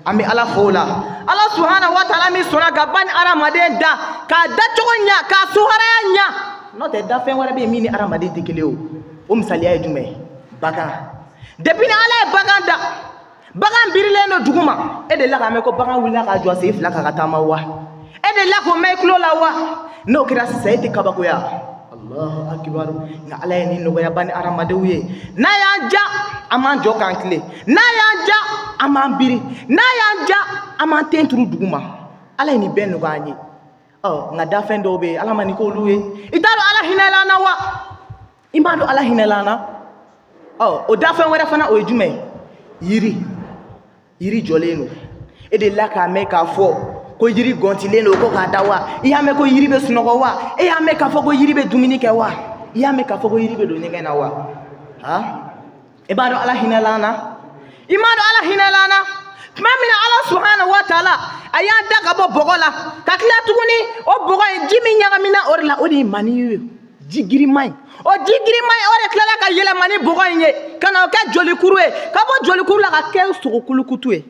An bɛ Ala fo o la. Ala subahana wa taala min sɔnna ka bani hadamaden da k'a dacogo ɲa, k'a suharaya ɲa. N'o tɛ, dafɛn wɛrɛ bɛ yen min ni hadamaden tɛ kelen o. O misaliya ye jumɛn ye? Bagan. Depuis ni Ala ye bagan da, bagan birilen don dugu ma. E delila k'a mɛn ko bagan wulila k'a jɔ a sen fila kan ka taama wa? E delila k'o mɛn i tulo la wa? N'o kɛra sisan, e tɛ kabakoya? Allahu akibaru. Nka Ala ye nin nɔgɔya bani hadamadenw ye. N'a y'an ja, an b'an jɔ k'an tilen. N'a y'an ja, an b'an biri. N'a y'an ja, an b'an ten turu dugu ma. Ala ye nin bɛɛ nɔgɔya an ye. Ɔ, nka dafɛn dɔw bɛ yen, Ala ma nin k'olu ye. I t'a dɔn Ala hinɛla an na wa? I m'a dɔn Ala hinɛla an na? Ɔ, o dafɛn wɛrɛ fana, o ye jumɛn ye? Yiri. Yiri jɔlen don. E delila k'a mɛn k'a fɔ ko yiri gɔntilen don ko k'a da wa? I y'a mɛn ko yiri bɛ sunɔgɔ wa? E y'a mɛn k'a fɔ ko yiri bɛ dumuni kɛ wa? I y'a mɛn k'a fɔ ko yiri bɛ don ɲɛgɛn na wa? Han, e b'a dɔn Ala hinɛla an na? I m'a dɔn Ala hinɛla an na? Tuma min na Ala subahana wa taala a y'an da ka bɔ bɔgɔ la, ka tila tuguni, o bɔgɔ in, ji min ɲagamina o de la, o de ye mani ye, ji girinman ye. O ji girinman in, o de tilala ka yɛlɛma ni bɔgɔ in ye ka na o kɛ jolikuru ye, ka bɔ jolikuru la ka kɛ sogokulukutu ye,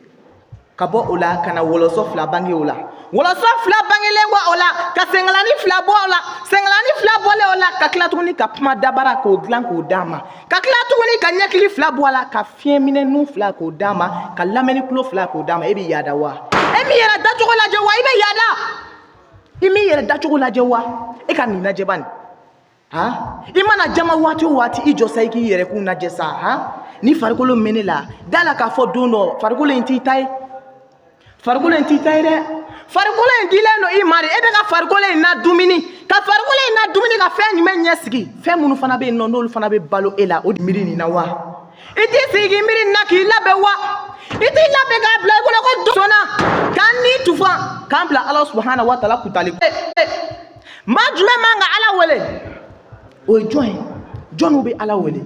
ka bɔ o la ka na wɔlɔsɔ fila bange o la. Wɔlɔsɔ fila bangelen kɔ o la, ka senkalani fila bɔ o la. Senkalani fila bɔlen o la, ka tila tuguni ka kuma dabara k'o dilan k'o d'a ma, ka tila tuguni ka ɲɛkili fila bɔ a la, ka fiɲɛ minɛ nun fila k'o d'a ma, ka lamɛnni kulo fila k'o d'a ma. E bɛ yaada wa? E m'i yɛrɛ dacogo lajɛ wa? I bɛ yaada? I m'i yɛrɛ dacogo lajɛ wa? E ka nin lajɛ bani. Han, i mana jama waati o waati, i jɔ sa, i k'i yɛrɛ kun lajɛ sa. Han, ni farikolo mɛnɛ la da la k'a fɔ don dɔ, farikolo in t'i ta ye, farikolo in t'i ta ye dɛ. Farikolo in dilen don i ma de. E bɛ ka farikolo in na dumuni, ka farikolo in na dumuni, ka fɛn jumɛn ɲɛsigi? Fɛn minnu fana bɛ yen nɔ, n'olu fana bɛ balo e la, o de miiri nin na wa? I t'i sigi k'i miiri nin na k'i labɛn wa? I t'i labɛn k'a bila i kɔnɔ ko dɔ sɔnna k'an ni tufa k'an bila Ala subahana wa taala kutali? Maa jumɛn man ka Ala wele? O ye jɔn ye? Jɔnniw bɛ Ala wele?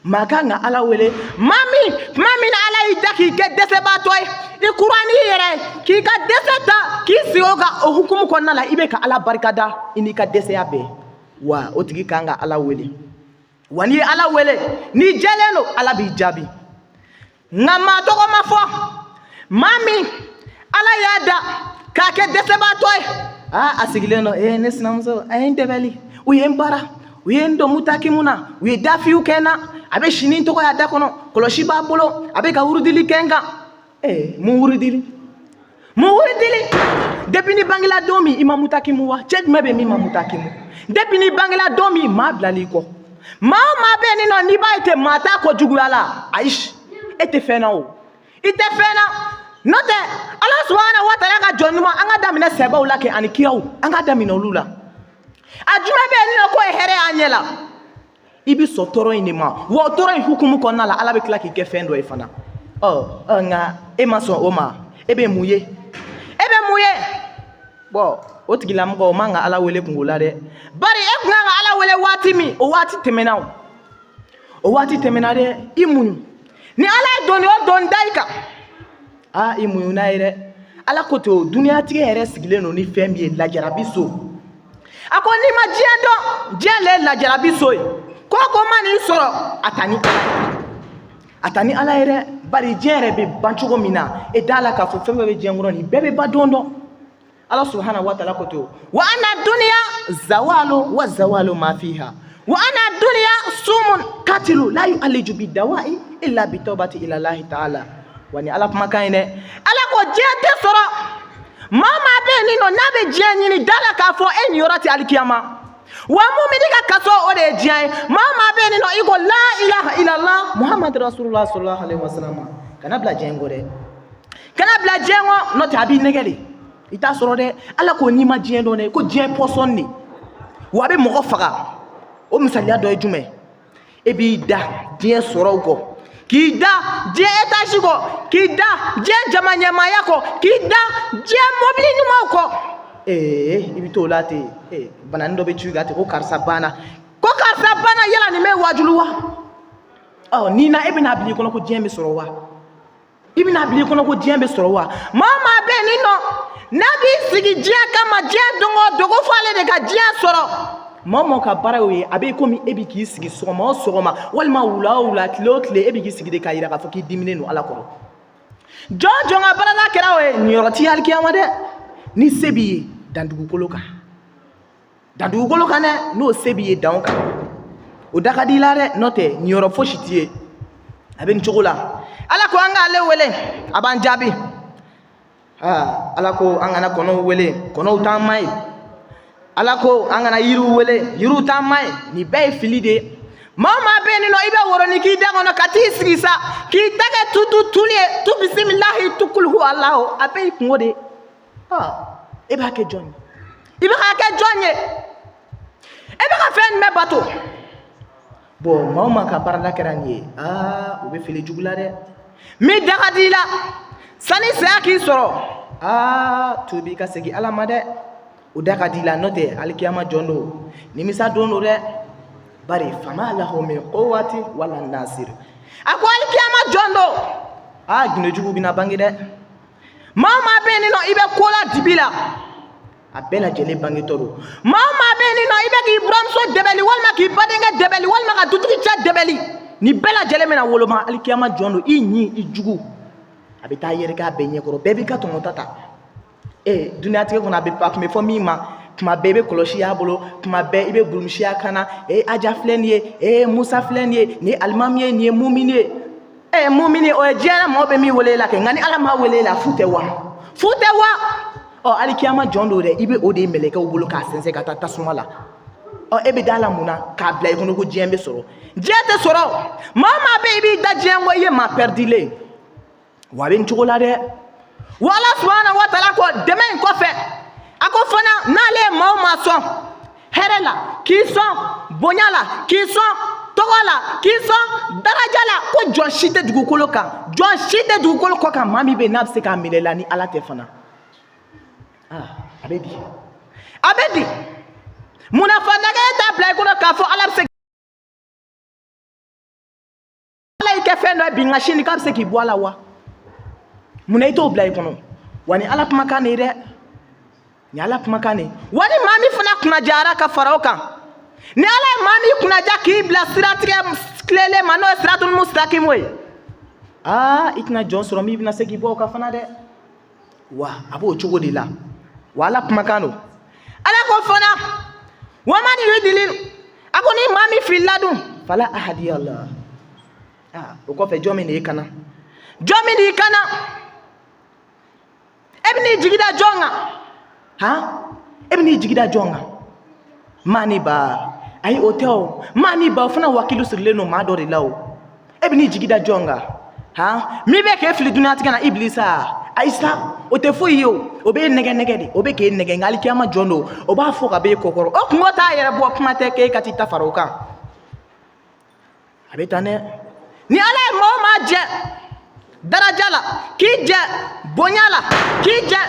Maa kan ka Ala wele, maa min, tuma min na Ala y'i da k'i kɛ dɛsɛbaatɔ ye, i kura n'i yɛrɛ ye, k'i ka dɛsɛ ta k'i sigi o kan. O hukumu kɔnɔna la, i bɛ ka Ala barikada i n'i ka dɛsɛya bɛɛ wa. O tigi kan ka Ala wele wa. N'i ye Ala wele, n'i jɛlen don, Ala b'i jaabi. Nka maa tɔgɔ ma fɔ, maa min Ala y'a da k'a kɛ dɛsɛbaatɔ ye, aa, a sigilen don, ee, ne sinamuso, a ye n dɛbɛli, u ye n bara, u ye n don mutakimu na, u ye dafiw kɛ n na, a bɛ sini tɔgɔ y'a da kɔnɔ, kɔlɔsi b'a bolo, a bɛ ka wurudili kɛ n kan. Ee, mun wurudili? Mun wurudili? Depuis ni bangela don min, i ma mutakimu wa? Cɛ jumɛn bɛ min ma mutakimu? Depuis ni bangela don min, maa bilal'i kɔ. Maa o maa bɛ yen nin nɔ, n'i b'a ye ten, maa t'a kɔ juguya la. Ayi, e tɛ fɛn na o, i tɛ fɛn na. N'o tɛ, Ala subahana wa taala ka jɔn ɲuman, an ka daminɛ sɛbɛw la kɛ ani kiraw, an ka daminɛ olu la. A jumɛn bɛ yen nin nɔ k'o ye hɛrɛ y'an ɲɛ la? I bɛ sɔn tɔɔrɔ in de ma wa? O tɔɔrɔ in hukumu kɔnɔna la, Ala bɛ tila k'i kɛ fɛn dɔ ye fana. Ɔ ɔ, nka e ma sɔn o ma, e bɛ mun ye? E bɛ mun ye? Bɔn, o tigilamɔgɔ, o man ka Ala wele kungo la dɛ. Bari e kun kan ka Ala wele waati min, o waati tɛmɛna, o o waati tɛmɛna dɛ. I muɲu ni Ala ye doni o doni da i kan, aa, i muɲu n'a ye dɛ. Ala ko ten, o duniyatigɛ yɛrɛ sigilen don ni fɛn min ye, lajarabi so. A ko n'i ma diɲɛ dɔn, diɲɛ le ye lajarabi so ye. Ko o ko man'i sɔrɔ, a ta ni Ala ye, a ta ni Ala ye dɛ. Bari diɲɛ yɛrɛ bɛ ban cogo min na, e da la k'a fɔ fɛn fɛn bɛ diɲɛ kɔnɔ, nin bɛɛ bɛ ban don dɔ. Ala subahana wa taala ko ten: wa anna duniya zawalu wa zawalu ma fiha, wa anna duniya sumun katilu la yu'aliju bi dawai illa bi tawbati ila Allahi ta'ala. Wa ni Ala kumakan ye dɛ. Ala ko diɲɛ tɛ sɔrɔ. Maa maa bɛ yen nin nɔ, n'a bɛ diɲɛ ɲini, da la k'a fɔ e niyɔrɔ tɛ alikiyama wa. Mumini ka kaso, o de ye diɲɛ ye. Maa maa bɛ yen nin nɔ, i ko la ilaha illallah Muhammadu rasulullah sallallahu alaihi wasallam, kana bila diɲɛ kɔ dɛ, kana bila diɲɛ kɔ. N'o tɛ, a b'i nɛgɛ de, i t'a sɔrɔ dɛ. Ala ko n'i ma diɲɛ dɔn dɛ, ko diɲɛ pɔsɔn de wa, a bɛ mɔgɔ faga. O misaliya dɔ ye jumɛn? E b'i da diɲɛ sɔrɔw kɔ, k'i da diɲɛ étage kɔ, k'i da diɲɛ jama ɲɛmaaya kɔ, k'i da diɲɛ mobili ɲumanw kɔ. Ee, i bɛ t'o la ten. Ee, bananin dɔ bɛ ci i kan ten ko karisa banna, ko karisa banna. Yala nin bɛ wajulu wa? Ɔ, n'i na, e bɛna bila i kɔnɔ ko diɲɛ bɛ sɔrɔ wa? I bɛna bila i kɔnɔ ko diɲɛ bɛ sɔrɔ wa? Maa o maa bɛ yen nin nɔ, n'a b'i sigi diɲɛ kama, diɲɛ don o don, ko fo ale de ka diɲɛ sɔrɔ, maa o maa ka baara y'o ye, a bɛ komi e bɛ k'i sigi sɔgɔma o sɔgɔma, walima wula o wula, tile o tile, e bɛ k'i sigi de k'a yira k'a fɔ k'i diminen don Ala kɔrɔ. Jɔn jɔn ka baarada kɛra o ye, niyɔrɔ t'i alikiyama dɛ. Ni se b'i ye, dan dugukolo kan, dan dugukolo kan dɛ. N'o se b'i ye, dan o kan, o da ka di i la dɛ. N'o tɛ, niyɔrɔ fosi t'i ye. A bɛ nin cogo la. Ala ko an k'ale wele, a b'an jaabi. Aa, Ala ko an kana kɔnɔw wele, kɔnɔw t'an ma ye. Ala ko an kana yiriw wele, yiriw t'an ma ye. Nin bɛɛ ye fili de ye. Maa o maa bɛ yen nɔ, i bɛ woroni k'i da kɔnɔ ka t'i sigi sa k'i ta kɛ tutu tuli ye, tu bisimilahi, tu kuluhu alahu, a bɛɛ y'i kungo de ye. E b'a kɛ jɔn ye? I bɛ k'a kɛ jɔn ye? E bɛ ka fɛn jumɛn bato? Bɔn, maa o maa ka baarada kɛra nin ye, aa, o bɛ fili jugu la dɛ. Min da ka di i la, sani saya k'i sɔrɔ, aa, tubi ka segin Ala ma dɛ. O da ka di i la. N'o tɛ, alikiyama jɔ don, nimisa don don dɛ. Bari fama lahu min quwwati wala nasir. A ko alikiyama jɔ don, aa, gindojugu bɛna bange dɛ. Maa o maa bɛ yen nɔ, i bɛ ko la dibi la, a bɛɛ lajɛlen bangetɔ don. Maa o maa bɛ yen nɔ, i bɛ k'i buramuso dɛbɛli, walima k'i badenkɛ dɛbɛli, walima ka dutigi cɛ dɛbɛli, nin bɛɛ lajɛlen bɛna woloma alikiyama jɔ don. I ɲi, i jugu, a bɛ taa yɛrɛkɛ a bɛɛ ɲɛkɔrɔ. Bɛɛ b'i ka tɔmɔta ta. Ee, duniyatigɛ kɔnɔ, a tun bɛ fɔ min ma, tuma bɛɛ i bɛ kɔlɔsi y'a bolo, tuma bɛɛ i bɛ burumusi a kan na. Ee, Aja filɛ nin ye, ee, Musa filɛ nin ye, nin ye alimami ye, nin ye mumini ye. Ee, mumini, o ye diɲɛ na maaw bɛ min wele la kɛ, nka ni Ala m'a wele la, fu tɛ wa, fu tɛ wa. Ɔ, alikiyama jɔn don dɛ, i bɛ o de ye mɛlɛkɛw bolo k'a sɛnsɛn ka taa tasuma la. Ɔ, e bɛ da la mun na k'a bila i kɔnɔ ko diɲɛ bɛ sɔrɔ? Diɲɛ tɛ sɔrɔ. Maa o maa bɛ yen, i b'i da diɲɛ kɔ, i ye maa pɛridilen. Wa a bɛ nin cogo la dɛ. Wa Ala subahana wa taala ko dɛmɛ in kɔfɛ, a ko fana n'ale ye maa o maa sɔn hɛrɛ la, k'i sɔn bonya la, k'i sɔn tɔgɔ la, k'i sɔn daraja la, ko jɔn si tɛ dugukolo kan, jɔn si tɛ dugukolo kɔ kan, maa min bɛ yen n'a bɛ se k'a minɛ la ni Ala tɛ fana. Aa, a bɛ di, a bɛ di. Munna fantakɛ t'a bila i kɔnɔ k'a fɔ Ala bɛ se? Ala y'i kɛ fɛn dɔ ye bi, nka sini k'a bɛ se k'i bɔ a la wa? Munna i t'o bila i kɔnɔ? Wa ni Ala kumakan de ye dɛ, ni Ala kumakan de ye. Wa ni maa min fana kunnajara ka fara o kan, ni Ala ye maa min kunnaja k'i bila siratigɛ tilennen ma, n'o ye siratul mustaqimu ye, aa, i tɛna jɔn sɔrɔ min bɛna se k'i bɔ o kan fana dɛ. Wa a b'o cogo de la. Wa Ala kumakan don. Ala ko fana wa man yudilil, a ko ni maa min filila dun, fala ahadiya la. Aa, o kɔfɛ jɔn min de y'i kana? Jɔn min de y'i kana? E bɛ n'i jigi da jɔn kan? Han, e bɛ n'i jigi da jɔn kan? Maa ni ba, ayi, o tɛ o. Maa ni ba, o fana wakilu sirilen don maa dɔ de la. O e bɛ n'i jigi da jɔn kan? Han, min bɛ k'e fili duniyatigɛ na, Ibilisa? Ayi sa, o tɛ foyi ye. O o b'e nɛgɛ nɛgɛ de, o bɛ k'e nɛgɛ. Nka alikiyama jɔn don, o b'a fɔ ka b'e kɔkɔrɔ, o kungo t'a yɛrɛ bɔ. Kuma tɛ k'e ka t'i ta fara o kan. A bɛ tan dɛ. Ni Ala ye maa o maa jɛ daraja la, k'i jɛ bonya la, k'i jɛ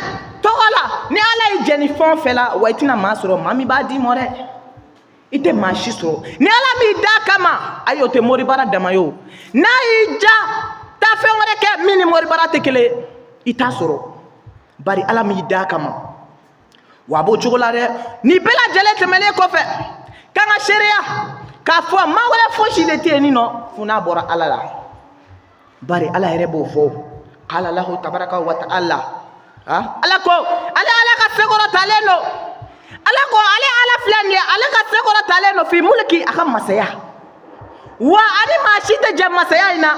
tɔgɔ la, ni Ala y'i jɛ ni fɛn o fɛn la, wa i tɛna maa sɔrɔ maa min b'a d'i ma dɛ. I tɛ maa si sɔrɔ. Ni Ala m'i d'a kama, ayi, o tɛ moribara dama ye. O n'a y'i ja, taa fɛn wɛrɛ kɛ min ni moribara tɛ kelen ye, i t'a sɔrɔ. Bari Ala m'i d'a kama. Wa a b'o cogo la dɛ. Nin bɛɛ lajɛlen tɛmɛnen kɔfɛ, k'an ka seereya k'a fɔ maa wɛrɛ fosi de tɛ yen nin nɔ fo n'a bɔra Ala la. Bari Ala yɛrɛ b'o fɔ, qala lahu tabaraka wa ta'ala. Ala ko ale Ala ka sekɔrɔ talen don. Ala ko ale Ala filɛ nin ye, ale ka sekɔrɔ talen don fi mulki, a ka masaya. Wa ani maa si tɛ jɛ masaya in na.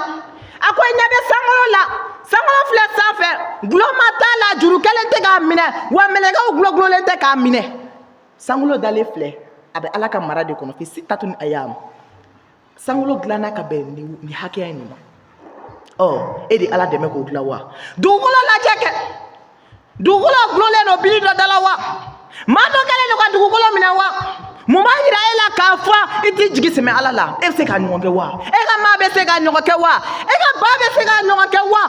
A ko i ɲɛ bɛ sankolo la, sankolo filɛ sanfɛ, guloma t'a la, juru kelen tɛ k'a minɛ, wa mɛlɛkɛw gulɔgulolen tɛ k'a minɛ. Sankolo dalen filɛ, a bɛ Ala ka mara de kɔnɔ. Fi sitatun ayam, sankolo dilanna ka bɛn nin hakɛya in de ma. Ɔ, e de Ala dɛmɛ k'o dilan wa? Dugukolo lajɛ kɛ, dugukolo gulolen don bili dɔ da la wa? Maa dɔ kɛlen don ka dugukolo minɛ wa? Mun b'a yira e la k'a fɔ i t'i jigi sɛmɛ Ala la? E bɛ se k'a ɲɔgɔn kɛ wa? E ka maa bɛ se k'a ɲɔgɔn kɛ wa? E ka ba bɛ se k'a ɲɔgɔn kɛ wa?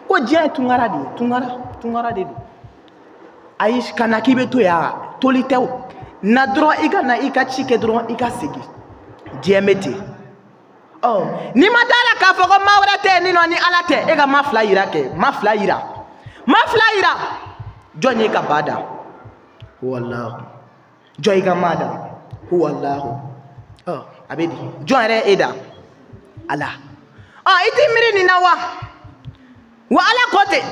Ko diɲɛ ye tunkara de ye, tunkara, tunkara de don. Ayi, ka na k'i bɛ to yan, toli tɛ o. Na dɔrɔn, i ka na i ka ci kɛ dɔrɔn, i ka segin. Diɲɛ bɛ ten. Ɔ, n'i ma da la k'a fɔ ko maa wɛrɛ tɛ yen nɔ ni Ala tɛ, e ka maa fila yira kɛ, maa fila yira, maa fila yira. Jɔn ye ka ba da? Walahu. Jɔn y'i ka maa da? Walahu. Ɔ, a bɛ di? Jɔn yɛrɛ ye e da? Ala. Ɔ, i t'i miiri nin na wa? Wa Ala ko ten,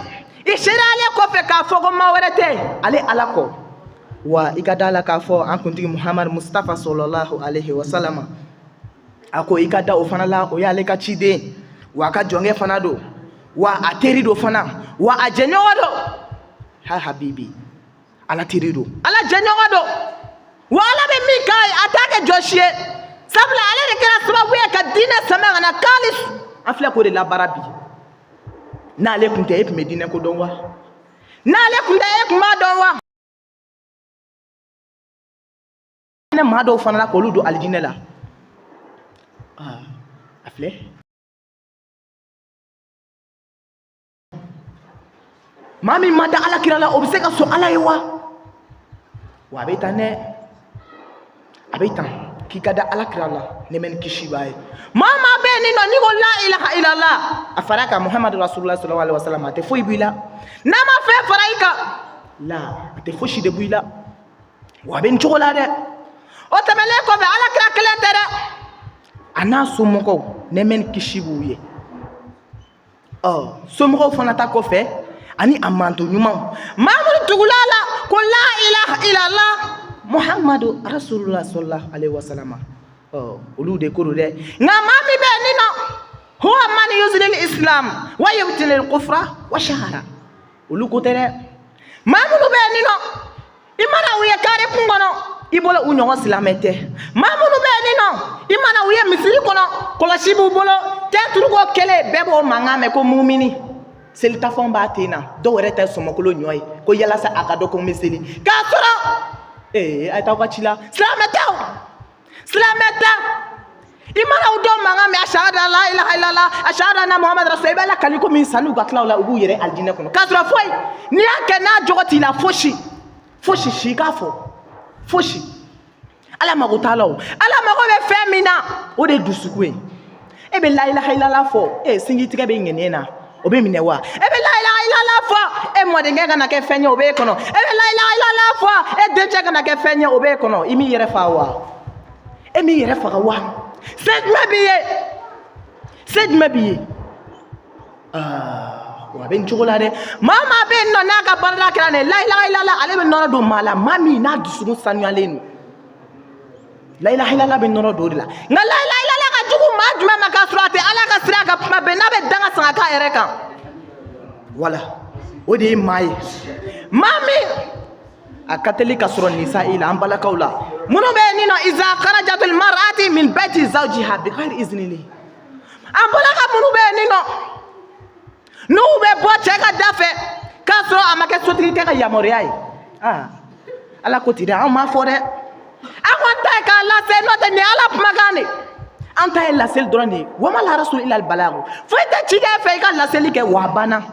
i seereyalen kɔfɛ k'a fɔ ko ma wɛrɛ tɛ ale Ala kɔ, wa i ka da la k'a fɔ an kuntigi Muhamadu Mustafa sallallahu alaihi wa sallam, a ko i ka da o fana la, o y'ale ka ciden, wa a ka jɔnkɛ fana don, wa a teri don fana, wa a jɛɲɔgɔn don. Ha habibi, Ala teri don, Ala jɛɲɔgɔn don, wa Ala bɛ min k'a ye a t'a kɛ jɔsi ye, sabula ale de kɛra sababu ye ka diinɛ sama ka na kalis. An filɛ k'o de labaara bi. N'ale tun tɛ, e tun bɛ diinɛ ko dɔn wa? N'ale tun tɛ, e tun b'a dɔn wa? Ne maa dɔw fana la k'olu don alijinɛ la. Aa, a filɛ, maa min ma da Ala kira la, o bɛ se ka sɔn Ala ye wa? Wa a bɛ tan dɛ, a bɛ tan k'i ka da Ala kira la, nɛɛmɛ ni kisi b'a ye. Maa o maa bɛ yen nin nɔ, n'i ko la ilaha illallah, a fara kan Muhamadu rasulullah sallallahu alaihi wasallam, a tɛ foyi bɔ i la. N'a ma fɛn fara i kan la, a tɛ fosi de bɔ i la. Wa a bɛ nin cogo la dɛ. O tɛmɛnen kɔfɛ, Ala kira kelen tɛ dɛ, a n'a somɔgɔw, nɛɛmɛ ni kisi b'u ye. Ɔ somɔgɔw fana ta kɔfɛ, ani a manto ɲumanw, maa minnu tugula a la ko la ilaha illallah Muhammadu rasulullah sallallahu alaihi wasallam, ɔ olu de ko don dɛ. Nka maa min bɛ yen nin nɔ, huwa man yuzhirul islam wa yubtinul kufra wa shahara, olu ko tɛ dɛ. Maa minnu bɛ yen nin nɔ, i mana u ye kare kun kɔnɔ, i bolo u ɲɔgɔn silamɛ tɛ. Maa minnu bɛ yen nin nɔ, i mana u ye misiri kɔnɔ, kɔlɔsi b'u bolo, tɛnturuko kelen bɛɛ b'o mankan mɛn ko mumini, selitafɛnw b'a ten na, dɔw yɛrɛ tɛ sɔmɔkolo ɲɔ ye ko yalasa a ka dɔn ko n bɛ seli, k'a sɔrɔ ee a ye t'aw ka ci la. Silamɛ tɛ o, silamɛ tɛ. I mana u dɔw mankan mɛn ashahadu an la ilaha illallah ashahadu anna muhammad rasul, i b'a lakali komi sanni u ka tila o la, u b'u yɛrɛ alijinɛ kɔnɔ, k'a sɔrɔ foyi n'i y'a kɛ n'a jogo t'i la, fosi fosi si k'a fɔ fosi. Ala mago t'a la o. Ala mago bɛ fɛn min na, o de ye dusukun ye. E bɛ la ilaha illallah fɔ, e sinjitigɛ bɛ ŋɛniɲɛ na, o bɛ minɛ wa? E bɛ la ilaha illallah fɔ, e mɔdenkɛ kana kɛ fɛn ye, o b'e kɔnɔ. E bɛ la ilaha illallah fɔ, e dencɛ kana kɛ fɛn ye, o b'e kɔnɔ. I m'i yɛrɛ faga wa? E m'i yɛrɛ faga wa? Se jumɛn b'i ye? Se jumɛn b'i ye? Aa, wa a bɛ nin cogo la dɛ. Maa o maa bɛ yen nɔ, n'a ka baarada kɛra nin ye, la ilaha illallah, ale bɛ nɔrɔ don maa la, maa min n'a dusukun sanuyalen don, la ilaha illallah bɛ nɔrɔ don o de la. Nka la ilaha illallah ka jugu maa jumɛn ma k'a sɔrɔ a tɛ Ala ka sira kan, kuma bɛɛ n'a bɛ danga san ka k'a yɛrɛ kan, wala o de ye maa ye, maa min a ka teli ka sɔrɔ nisa i la, an balakaw la minnu bɛ yen nɔ, iza kharajatil mar'ati min baiti zawjiha bi ghairi iznili, an balaka minnu bɛ yen nɔ, n'u bɛ bɔ cɛ ka da fɛ k'a sɔrɔ a ma kɛ sotigikɛ ka yamaruya ye. Aa, Ala ko ten dɛ, an m'a fɔ dɛ. An kɔni ta ye k'a lase, n'o tɛ nin ye Ala kumakan de. An ta ye laseli dɔrɔn de ye. Wama ala rasul illa al balagu, foyi tɛ ciden fɛ i ka laseli kɛ, wa a banna.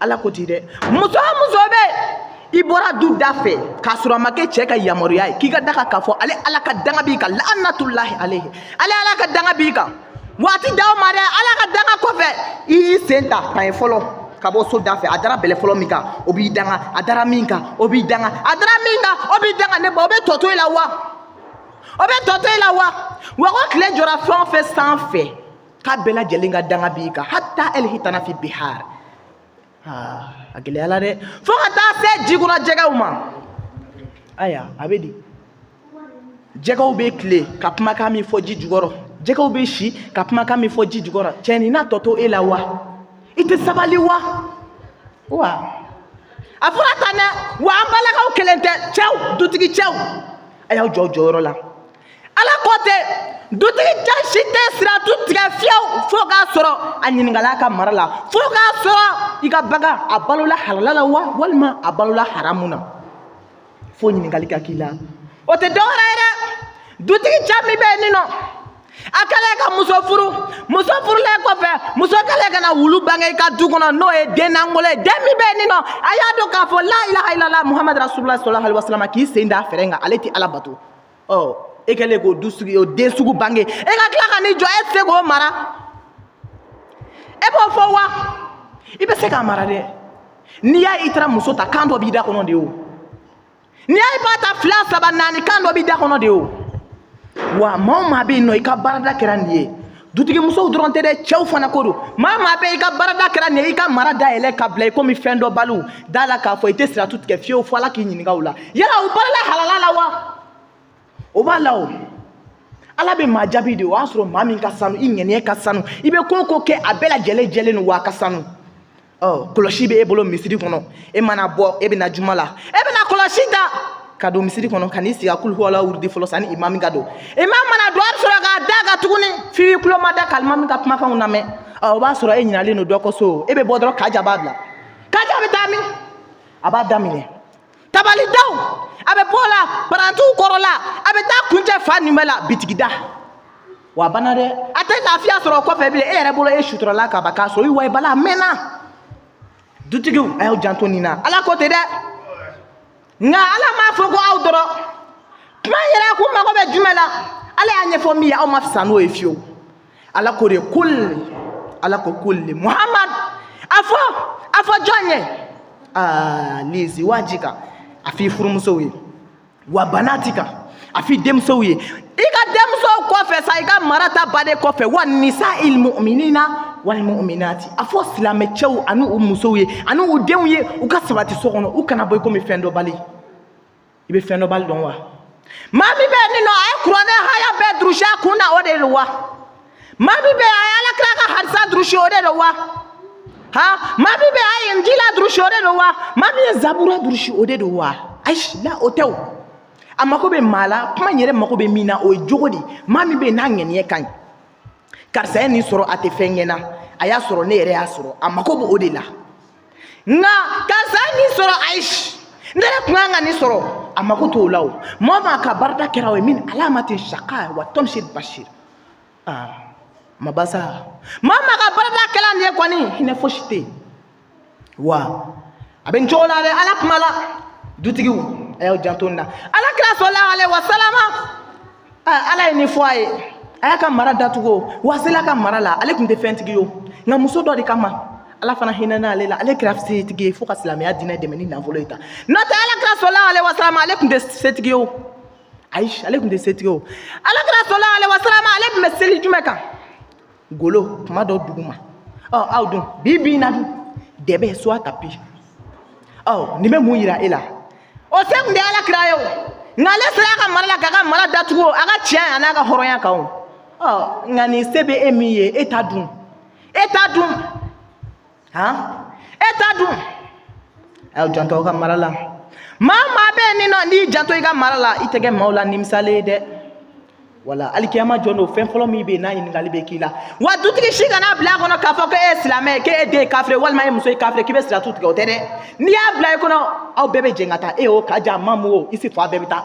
Ala ko ten dɛ. Muso o muso bɛ i bɔra du da fɛ k'a sɔrɔ a ma kɛ cɛ ka yamaruya ye, k'i ka da kan k'a fɔ ale Ala ka danga b'i kan, laanatulahi alehi, ale Ala ka danga b'i kan. Waati d'aw ma dɛ, Ala ka danga kɔfɛ, i y'i sen ta tan ye fɔlɔ ka bɔ so da fɛ, a dara bɛlɛ fɔlɔ min kan, o b'i danga, a dara min kan, o b'i danga, a dara min kan, o b'i danga. Ne ba, o bɛ tɔ to i la wa? O bɛ tɔ to i la wa? Wa ko tile jɔra fɛn o fɛn sanfɛ, k'a bɛɛ lajɛlen ka danga b'i kan, hatta elhitana fi bihar. A gɛlɛyala dɛ, fo ka taa se jikɔnɔ jɛgɛw ma. Aya, a bɛ di, jɛgɛw bɛ tile ka kumakan min fɔ ji jukɔrɔ, jɛgɛw bɛ si ka kumakan min fɔ ji jukɔrɔ, cɛ nin n'a tɔ to e la wa? I tɛ sabali wa? Wa a fɔra tan dɛ. Wa an balakaw kelen tɛ, cɛw, dutigi cɛw, a y'aw jɔ jɔyɔrɔ la. Ala ko ten, dutigi cɛ si tɛ siratu tigɛ fiyewu fo k'a sɔrɔ a ɲininkala a ka mara la, fo k'a sɔrɔ i ka bagan a balola halala la wa, walima a balola haramu na, fo ɲininkali ka k'i la. O tɛ dɔwɛrɛ ye dɛ, dutigi cɛ min bɛ yen nɔ, a kɛlen ka muso furu, muso furulen kɔfɛ, muso kɛlen ka na wulu bange i ka du kɔnɔ, n'o ye den lankolon ye, den min bɛ yen nɔ, a y'a dɔn k'a fɔ la ilaha illallah muhammad rasulullah sallallahu alaihi wasallam, k'i sen da fɛrɛ kan, ale tɛ Ala bato. Ɔ e kɛlen k'o du sigi, o den sugu bange, e ka tila ka n'i jɔ, e tɛ se k'o mara? E b'o fɔ wa? I bɛ se k'a mara dɛ. N'i y'a ye i taara muso ta, kan dɔ b'i da kɔnɔ de o. N'i y'a ye i b'a ta 2 3 4, kan dɔ b'i da kɔnɔ de o. Wa maa o maa bɛ yen nɔ, i ka baarada kɛra nin ye, Dutigi musow dɔrɔn tɛ dɛ, cɛw fana ko don. Maa maa bɛ i ka baarada kɛra nin ye, i ka mara dayɛlɛ ka bila i komi fɛn dɔ baliw da la k'a fɔ i tɛ siratu tigɛ fiyewu fo Ala k'i ɲininka o la. Yala o baarala halala la wa? O b'a la o. Ala bɛ maa jaabi de, o y'a sɔrɔ maa min ka sanu, i ŋɛniɲɛ ka sanu, i bɛ ko o ko kɛ a bɛɛ lajɛlen jɛlen don wa a ka sanu. Ɔ kɔlɔsi bɛ e bolo misiri kɔnɔ, e mana bɔ e bɛ na juma la, e bɛ na kɔlɔsi ta ka don misiri kɔnɔ ka n'i sigi ka kuluhuwala wurudi fɔlɔ sanni imami ka don. Imam mana don, a bɛ sɔrɔ k'a da kan tuguni f'i b'i tulo mada ka alimami ka kumakanw lamɛn. Ɔ o b'a sɔrɔ e ɲinalen don dɔ kɔ so, e bɛ bɔ dɔrɔn Kaja b'a bila. Kaja bɛ taa min? A b'a daminɛ tabalidaw, a bɛ bɔ la parantiw kɔrɔla, a bɛ taa kuncɛ fa nin bɛɛ la bitigida. Wa a banna dɛ, a tɛ lafiya sɔrɔ o kɔfɛ bilen. E yɛrɛ bolo e suturala ka ban k'a sɔrɔ i wa i bala a mɛnna. Dutigiw, a y'aw janto nin na, Ala ko ten dɛ. Nka Ala m'a fɔ ko aw dɔrɔn. Kuma in yɛrɛ kun mago bɛ jumɛn la? Ala y'a ɲɛfɔ min ye, aw ma fisa n'o ye fiyewu. Ala ko de kul, Ala ko kul Muhammad, a fɔ jɔn ye? Aa liziwajika, a f'i furumusow ye, wa banatika, a f'i denmusow ye. I ka denmusow kɔfɛ sa, i ka mara ta baden kɔfɛ, wa nisail mu'minina wal mu'minati, a fɔ silamɛcɛw ani u musow ye ani u denw ye, u ka sabati so kɔnɔ, u kana bɔ i komi fɛn dɔ bali. I bɛ fɛn dɔ bali dɔn wa? Maa min bɛ yen nɔ, a ye kuranɛ haya bɛɛ durusi a kun na, o de don wa? Maa min bɛ yen, a ye Alakira ka hadisa durusi, o de don wa? Ha, maa min bɛ yen, a ye Injila durusi, o de don wa? Maa min ye Zabura durusi, o de don wa? Ayi la, o tɛ o. A mako bɛ maa la, kuma in yɛrɛ mako bɛ min na, o ye jogo de ye. Maa min bɛ yen n'a ŋaniya ka ɲi, karisa ye nin sɔrɔ, a tɛ fɛn ɲɛ na, a y'a sɔrɔ, ne yɛrɛ y'a sɔrɔ, a mako bɛ o de la. Nka karisa ye nin sɔrɔ, ayi, ne yɛrɛ tun kan ka nin sɔrɔ, a mako t'o la. O maa o maa ka baarada kɛra o ye, min alamati saka wa tɔmsi basir, aa ma basa, maa o maa ka baarada kɛla nin ye kɔni, hinɛ fosi tɛ yen. Wa a bɛ nin cogo la dɛ. Ala kuma la, dutigiw, a y'aw janto nin na. Ala kira sɔlɔlahu alayhi wa salama, Ala ye nin fɔ a ye, a y'a ka mara datugu. Wa a sela ka mara la, ale tun tɛ fɛntigi ye o, nka muso dɔ de kama Ala fana hinɛna ale la. Ale kɛra setigi ye fo ka silamɛya diinɛ dɛmɛ ni nafolo ye ta. N'o tɛ, Ala kira sɔlɔlahu alayhi wa salama, ale tun tɛ setigi ye o. Ayi, ale tun tɛ setigi ye o. Ala kira sɔlɔlahu alayhi wa salama, ale tun bɛ seli jumɛn kan? Golo kuma dɔ duguma. Ɔ aw dun bi bi in na dun, dɛbɛ soit tapis. Ɔ nin bɛ mun yira e la? O se tun tɛ Ala kira ye o, nka ale sera a ka mara la k'a ka mara datugu a ka tiɲɛ a n'a ka hɔrɔnya kan o. Ɔ nka nin se bɛ e min ye, e t'a dun, e t'a dun, han, e t'a dun. A y'aw janto aw ka mara la. Maa maa bɛ yen nin nɔ, n'i janto i ka mara la, i tɛ kɛ maaw la nimisalen ye dɛ. Wala alikiyama jɔ don, fɛn fɔlɔ min bɛ yen n'a ɲininkali bɛ k'i la. Wa dutigi si kana bila a kɔnɔ k'a fɔ ko e ye silamɛ ye, k'e den ye kafiri walima e muso ye kafiri, k'i bɛ siratu tigɛ. O tɛ dɛ. N'i y'a bila i kɔnɔ, aw bɛɛ bɛ jɛn ka taa. E o Kaja mamu o isi fo, a bɛɛ bɛ taa,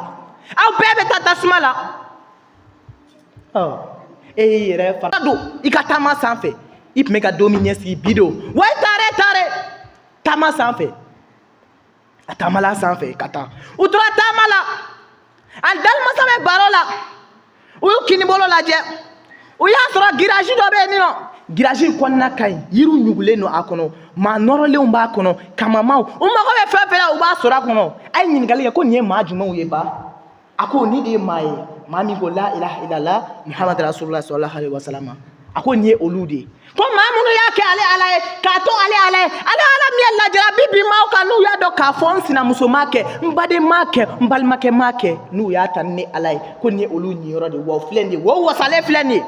aw bɛɛ bɛ taa tasuma la. Ɔ e y'i yɛrɛ fara don i ka taama sanfɛ, i tun bɛ ka don min ɲɛsigi bi don wa, e taara, e taara taama sanfɛ, a taamala sanfɛ ka taa. U tora taama la, a dalimasa bɛ baro la. U y'u kinibolo lajɛ, u y'a sɔrɔ giraji dɔ bɛ yen nɔ. Giraji in kɔnɔna ka ɲi, yiriw ɲugulen don a kɔnɔ, maa nɔrɔlenw b'a kɔnɔ, kamamaw, u mago bɛ fɛn fɛn la, u b'a sɔrɔ a kɔnɔ. A ye ɲininkali kɛ ko nin ye maa jumɛnw ye ba? A ko nin de ye maa ye, maa min ko la ilaha illallah Muhammad rasulullah sallallahu alaihi wasallam. A ko nin ye olu de ye, ko maa minnu y'a kɛ ale Ala ye, k'a to ale Ala ye, ale Ala min ye lajarabi bin maaw kan, n'u y'a dɔn k'a fɔ n sinamuso m'a kɛ, n baden m'a kɛ, n balimakɛ m'a kɛ, n'u y'a ta ni Ala ye, ko nin ye olu niyɔrɔ de ye. Wa o filɛ nin ye, wa o wasalen filɛ nin ye.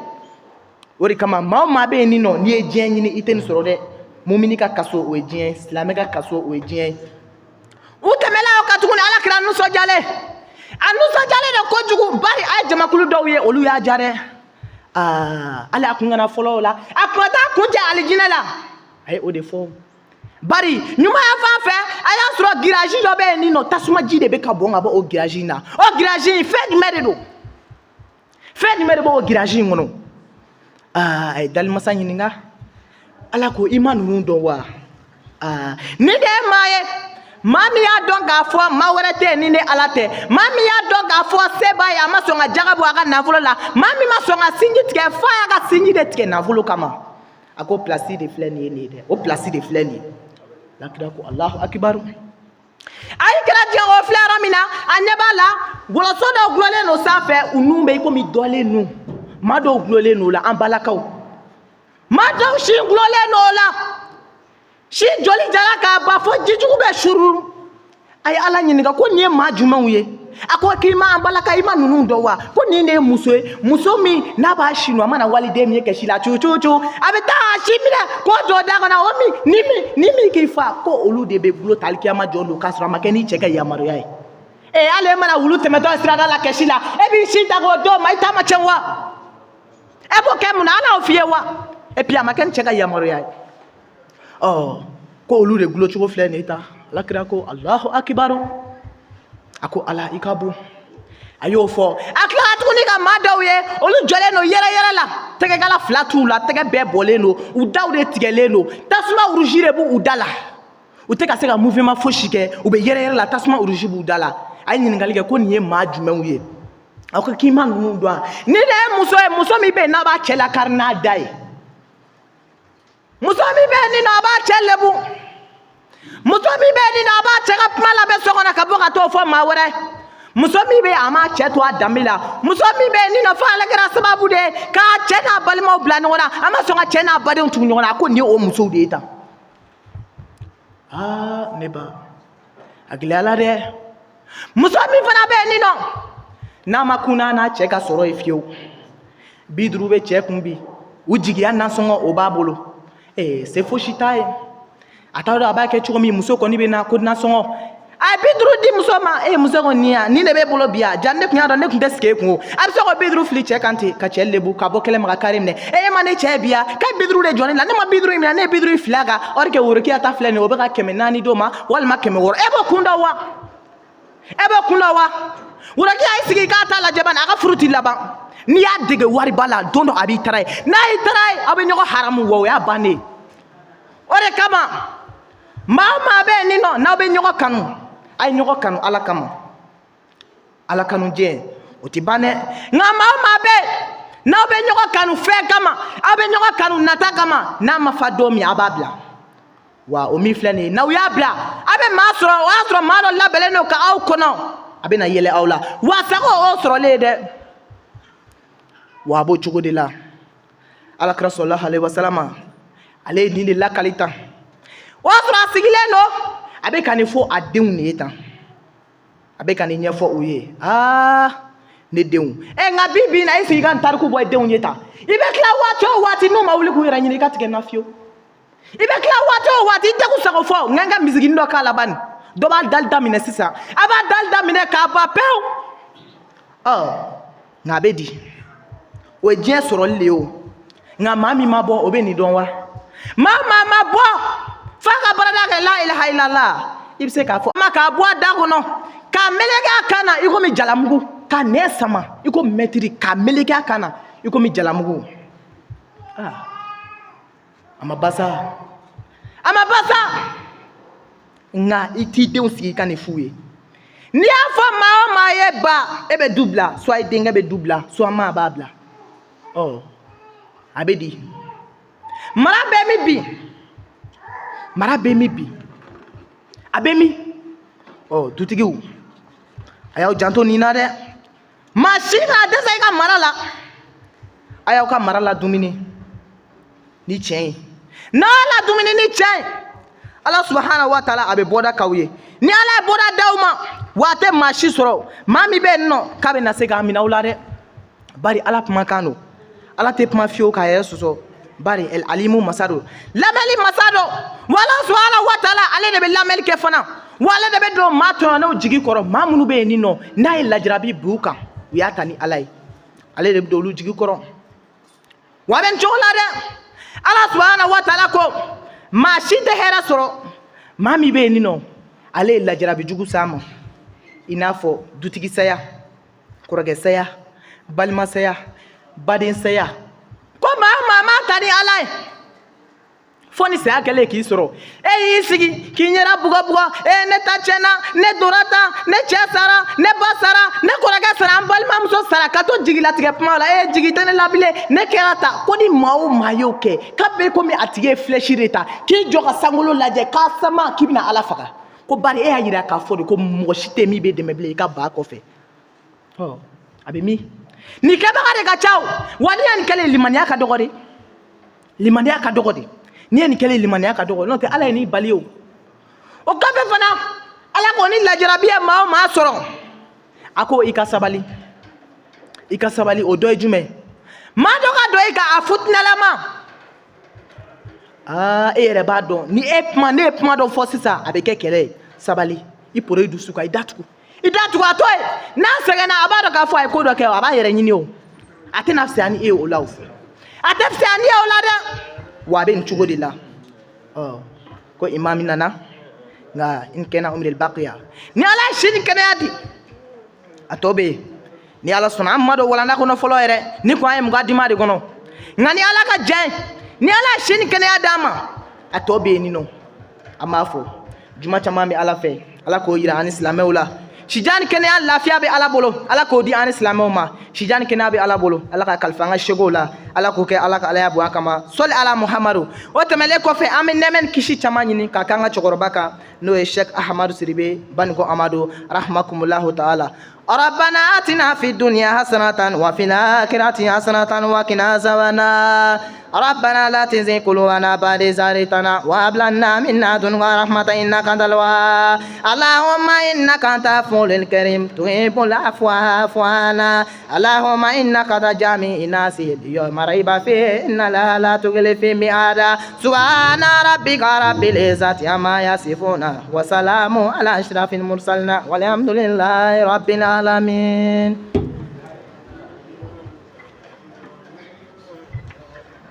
O de kama maa o maa bɛ yen nin nɔ, n'i ye diɲɛ ɲini, i tɛ nin sɔrɔ dɛ. Mumini ka kaso, o ye diɲɛ ye, silamɛ ka kaso, o ye diɲɛ ye. U tɛmɛla o kan tuguni, Ala kira nisɔndiyalen, a nisɔndiyalen de kojugu, bari a ye jamakulu dɔw ye, olu y'a diya dɛ. Aa, hali a kun kana fɔlɔ o la, a kun ka taa kun cɛ alijinɛ la, a ye o de fɔ. Bari ɲuman yan fan fɛ, a y'a sɔrɔ giraji dɔ bɛ yen nin nɔ, tasuma ji de bɛ ka bɔn ka bɔ o giraji in na. O giraji in, fɛn jumɛn de don? Fɛn jumɛn de b'o giraji in kɔnɔ? Aa, a ye dalimasa ɲininka. Ala ko i ma ninnu dɔn wa? Aa, nin de ye maa ye, maa min y'a dɔn k'a fɔ maa wɛrɛ tɛ yen ni ne Ala tɛ, maa min y'a dɔn k'a fɔ se b'a ye, a ma sɔn ka jaga bɔ a ka nafolo la, maa min ma sɔn ka sinji tigɛ f'a y'a ka sinji de tigɛ nafolo kama. A ko pilasi de filɛ nin ye, nin ye dɛ, o pilasi de filɛ nin ye. Alakira ko Alahu akibaru. A y'i kɛra diɲɛ o filɛ yɔrɔ min na, a ɲɛ b'a la wɔlɔsɔ dɔw gulonlen don sanfɛ, u nun bɛ i komi dɔlen nun, maa dɔw gulonlen don o la, an balakaw. Maa dɔw sin gulɔlen don o la, sin joli jara k'a ban fo jijugu bɛ suru. A ye Ala ɲininka ko nin ye maa jumɛnw ye? A ko k'i ma an balaka, i ma ninnu dɔn wa? Ko nin de ye muso ye, muso min n'a b'a sin a mana waliden min ye kasi la cu cu cu, a bɛ taa a sin minɛ k'o don da kɔnɔ. O min ni min ni min k'i fa, ko olu de bɛ gulo ta alikiyama jɔ don k'a sɔrɔ a ma kɛ ni cɛ ka yamaruya ye. Ee, hali e mana wulu tɛmɛtɔ sirada la kasi la, e b'i sin ta k'o d'o ma, i ta ma tiɲɛ wa? E b'o kɛ mun na? Ala y'o f'i ye wa? Et puis a ma kɛ ni cɛ ka yamaruya ye. Ɔ, ko olu de gulo cogo filɛ nin ye tan. Alakira ko Alahu akibaru, a ko Ala i ka bon. A y'o fɔ, a tilara tuguni ka maa dɔw ye, olu jɔlen don yɛrɛ yɛrɛ la, tɛgɛkala fila t'u la, tɛgɛ bɛɛ bɔlen don, u daw de tigɛlen don, tasuma urusi de b'u da la, u tɛ ka se ka mouvement fosi kɛ, u bɛ yɛrɛ yɛrɛ la, tasuma urusi b'u da la. A ye ɲininkali kɛ ko nin ye maa jumɛnw ye? A ko k'i ma ninnu dɔn wa? Nin de ye muso ye, muso min bɛ yen n'a b'a cɛ lakari n'a da ye, muso min bɛ yen nin nɔ a b'a cɛ lebu, muso min bɛ yen nin nɔ a b'a cɛ ka kuma labɛn so kɔnɔ ka bɔ ka t'o fɔ maa wɛrɛ, muso min bɛ yen a m'a cɛ to a danbe la, muso min bɛ yen nin nɔ fo ale kɛra sababu de ye k'a cɛ n'a balimaw bila ɲɔgɔn na, a ma sɔn ka cɛ n'a badenw tugu ɲɔgɔn na. A ko nin ye o musow de ye tan. Aa, ne ba, a gɛlɛyala dɛ. Muso min fana bɛ yen nin nɔ n'a ma kun n'a cɛ ka sɔrɔ ye fiyewu, 50 bɛ cɛ kun bi, u jigiya nasɔngɔ o b'a bolo, ee, se fosi t'a ye, a t'a dɔn a b'a kɛ cogo min. Muso kɔni bɛ na ko nasɔngɔ, a ye 50 di muso ma. Ee, muso ko nin ya nin de b'e bolo bi ya, ja ne tun y'a dɔn ne tun tɛ sigi e kun o. A bɛ se k'o 50 fili cɛ kan ten ka cɛ lebu ka bɔ kɛlɛ ma ka kari minɛ. E ma ne cɛ bi ya k'a 50 de jɔ ne la, ne ma 50 minɛ, ne ye 50 fili a kan. Or que Worokiya ta filɛ nin ye, o bɛ ka 400 d'o ma walima 600. E b'o kun dɔn wa? E b'o kun dɔn wa? Worokiya y'i sigi k'a ta lajɛ bani, a ka furu t'i laban. N'i y'a dege wariba la, don dɔ a b'i tara ye, n'a y'i tara ye, aw bɛ ɲɔgɔn haramu wa, o y'a bannen ye. O de kama maa o maa bɛ yen nin nɔ n'aw bɛ ɲɔgɔn kanu, a ye ɲɔgɔn kanu Ala kama. Ala kanu diɲɛ o tɛ ban dɛ. Nka maa o maa bɛ yen n'aw bɛ ɲɔgɔn kanu fɛn kama, aw bɛ ɲɔgɔn kanu nata kama, n'a ma fa don min, a b'a bila wa. O min filɛ nin ye, n'aw y'a bila, a bɛ maa sɔrɔ, o y'a sɔrɔ maa dɔ labɛnnen don ka aw kɔnɔ, a bɛ na yɛlɛ aw la wa, sago o sɔrɔlen ye dɛ. Wa a b'o cogo de la. Ala kira sallallahu alaihi wasallam, ale ye nin de lakali tan. O y'a sɔrɔ a sigilen don, a bɛ ka nin fɔ a denw de ye tan, a bɛ ka nin ɲɛfɔ u ye. Aa, ne denw, ɛ, nka bi bi in na, e sigi ka nin tariku bɔ i denw ye tan, i bɛ tila waati o waati n'u ma wuli k'u yɛrɛ ɲini, i ka tigɛ n na fiyewu. I bɛ tila waati o waati, i tɛ k'u sago fɔ, n ka n ka misiginin dɔ k'a la bani. Dɔ b'a dali daminɛ sisan, a b'a dali daminɛ k'a ban pewu. Ɔ, nka a bɛ di, o ye diɲɛ sɔrɔli de ye o. Nka maa min ma bɔ, o bɛ nin dɔn wa? Maa maa ma bɔ f'a ka barada kɛ la ilaha illallah, i bɛ se k'a fɔ ma k'a bɔ a da kɔnɔ k'a meleke a kan na i komi jalamugu, ka nɛn sama i ko mɛtiri, k'a meleke a kan na i komi jalamugu. Aa, a ma basa, a ma basa. Nka i t'i denw sigi i ka nin f'u ye. N'i y'a fɔ maa o maa ye ba, e bɛ du bila, soit i denkɛ bɛ du bila, soit maa b'a bila. Ɔ, a bɛ di, mara bɛ min bi? Mara bɛ min bi? A bɛ min? Ɔ, dutigiw, a y'aw janto nin na dɛ. Maa si kana dɛsɛ i ka mara la. A y'aw ka mara la dumuni ni tiɲɛ ye. N'a y'a la dumuni ni tiɲɛ ye, Ala subahana wa taala a bɛ bɔda k'aw ye. Ni Ala ye bɔda d'aw ma, wa a tɛ maa si sɔrɔ, maa min bɛ yen nɔ k'a bɛ na se k'a minɛ aw la dɛ. Bari Ala kumakan don, Ala tɛ kuma fiyewu k'a yɛrɛ sɔsɔ. Bari el alimu masa don, lamɛnli masa don. Wa Ala subahana wa taala, ale de bɛ lamɛnli kɛ fana, wa ale de bɛ don maa tɔɲɔnenw jigi kɔrɔ. Maa minnu bɛ yen nin nɔ n'a ye lajarabi bin u kan, u y'a ta ni Ala ye, ale de bɛ don olu jigi kɔrɔ. Wa a bɛ nin cogo la dɛ. Ala subahana wa taala ko maa si tɛ hɛrɛ sɔrɔ maa min bɛ yen nin nɔ ale ye lajarabi jugu s'a ma, i n'a fɔ dutigi saya, kɔrɔkɛ saya, balima saya, baden saya. Ko maa maa ma ta ni Ala ye, fo ni saya kɛlen k'i sɔrɔ, e y'i sigi k'i ɲɛda bugɔ bugɔ, e ne ta tiɲɛna, ne donna tan, ne cɛ sara, ne ba sara, ne kɔrɔkɛ sara, an balimamuso sara, ka to jigilatigɛ kuma la, e jigi tɛ ne la bilen, ne kɛra tan. Ko ni maa o maa y'o kɛ, k'a bɛ komi a tigi ye flèche de ta k'i jɔ ka sankolo lajɛ k'a sama k'i bɛna Ala faga. Ko bari e y'a yira k'a fɔ de ko mɔgɔ si tɛ min bɛ dɛmɛ bilen i ka ba kɔfɛ. Ɔ, a bɛ min? Nin kɛbaga de ka ca o. Wa n'i y'a nin kɛlen, limaniya ka dɔgɔ de. Limaniya ka dɔgɔ de. N'i ye nin kɛlen, limaniya ka dɔgɔ, n'o tɛ Ala ye n'i bali o. O kɔfɛ fana, Ala ko ni lajarabi ye maa o maa sɔrɔ, a ko i ka sabali, i ka sabali. O dɔ ye jumɛn? Maa dɔ ka don i kan a futinɛlama. Aa, e yɛrɛ b'a dɔn ni e kuma, ne ye kuma dɔ fɔ sisan, a bɛ kɛ kɛlɛ ye. Sabali, i poro i dusu kan, i datugu, i datugu, a to yen. N'a sɛgɛnna, a b'a dɔn k'a fɔ a ye ko dɔ kɛ, a b'a yɛrɛ ɲini o. A tɛna fisaya ni e ye o la o, a tɛ fisaya ni e o la dɛ. Wa a bɛ nin cogo de la. Ɔ ko imami nana, nka in kana umril baqiya, ni Ala ye si ni kɛnɛya di, a tɔ bɛ yen. Ni Ala sɔnna, an ma don walanda kɔnɔ fɔlɔ yɛrɛ, ni ko an ye mukadima de kɔnɔ. Nka ni Ala ka jɛn, ni Ala ye si ni kɛnɛya d'an ma, a tɔ bɛ yen nɔ. An b'a fɔ juma caman bɛ Ala fɛ, Ala k'o yira an ni silamɛw la. Sijan ni kɛnɛya, lafiya bɛ Ala bolo, Ala k'o di an ni silamɛw ma. Sijan ni kɛnɛya bɛ Ala bolo, Ala ka kalifa an ka sekow la, Ala k'o kɛ Ala ka alaya bonya kama. Sɔli ala Muhamadu. O tɛmɛlen kɔfɛ, an bɛ nɛɛmɛ ni kisi caman ɲini k'a k'an ka cɛkɔrɔba kan, n'o ye Sheikh Ahamadu Sidibe Baniko Amadu, rahmakumullahu ta'ala. ربنا آتنا في الدنيا حسنة وفي الآخرة حسنة وقنا عذاب النار. ربنا لا تزغ قلوبنا بعد إذ هديتنا وهب لنا من لدنك رحمة إنك أنت الوهاب. اللهم إنك أنت العفو الكريم تحب العفو فاعف عنا. اللهم إنك جامع الناس ليوم لا ريب فيه إن الله لا يخلف الميعاد. سبحان ربك رب العزة عما يصفون وسلام على أشرف المرسلين والحمد لله رب العالمين.